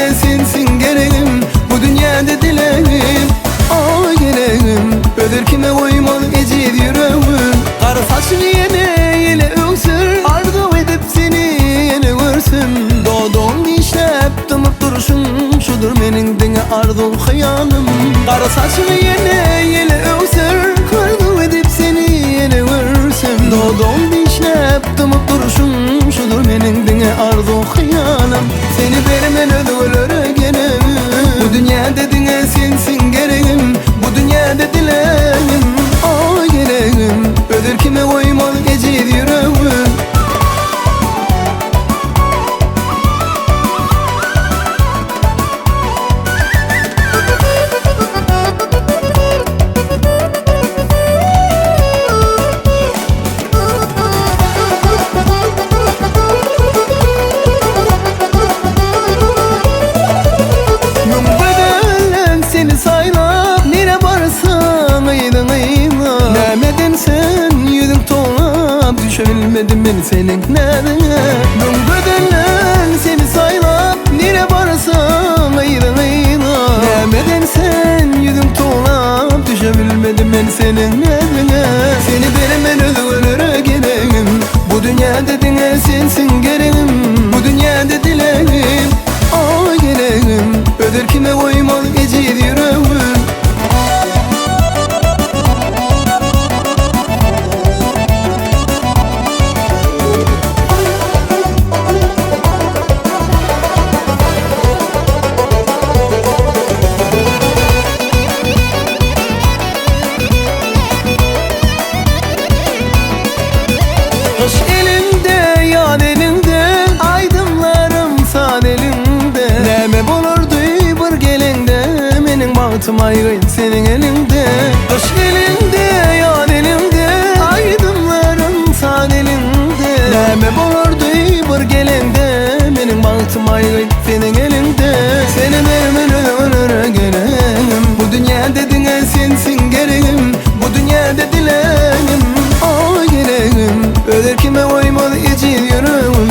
diňe sensiň geregim Bu dünýäde dilegim Oý geregim Özel kime goýmaz ejiz ýüregim Gara saçyny ýene ýele öwsür Arzuw edip seni ýene görsem Dodagyň dişläp dymyp durşuň Şudur meniň diňe arzuw hyýalym Gara saçyny ýene ýele öwsür Arzuw edip seni ýene görsem Dodagyň dişläp dymyp durşuň Şudur meniň diňe arzuw hyýalym Seni bermen özgelere geregim Bu dünýäde diňe sensiň geregim Bu dünýäde dilegim Oý geregim Özel kime goýmaz ejiz ýüregim. Müň gözelden seni saýlap, nire barsaň yzyň yzlap. Nämeden sen ýüzüň towlap, düşebilmedim men seniň näziňe. Müň gözelden seni saýlap, nire barsaň yzyň yzlap. Nämeden sen ýüzüň towlap, düşebilmedim men seniň näziňe. Seni bermen özgelere geregim, bu dünýäde diňe sensiň geregim, bu dünýäde dilegim, oý geregim, özel kime goýmaz ejiz ýüregim. Gyş elimde, ýaz eliňde, Aýdymlarym saz eliňde. Näme bolardy bir geleňde, Meniň bagtym aýgy seniň eliňde. Gyş eliňde, ýaz eliňde, Aýdymlarym saz eliňde. Näme bolardy bir geleňde, Meniň bagtym aýgy seniň eliňde. Seni bermen ömür geregim, Bu dünýäde diňe sensiň geregim, Bu dünýäde dilegim, oý geregim, Öz erkime goýmaz ejiz ýüregim.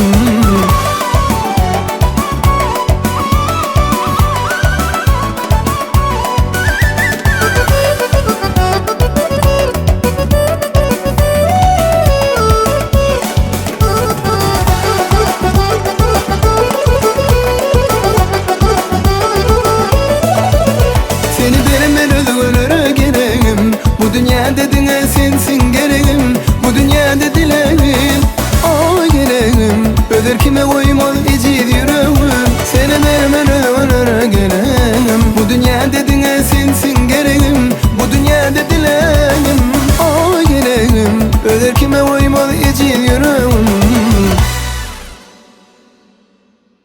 Seni bermen özgelere geregim, Bu dünýäde diňe sensiň geregim, Bu dünýäde dilegim, oý geregim, Öz erkime goýmaz ejiz ýüregim. Seni bermen özgelere geregim, Bu dünýäde diňe sensiň geregim, Bu dünýäde dilegim, oý geregim, Öz erkime goýmaz ejiz ýüregim.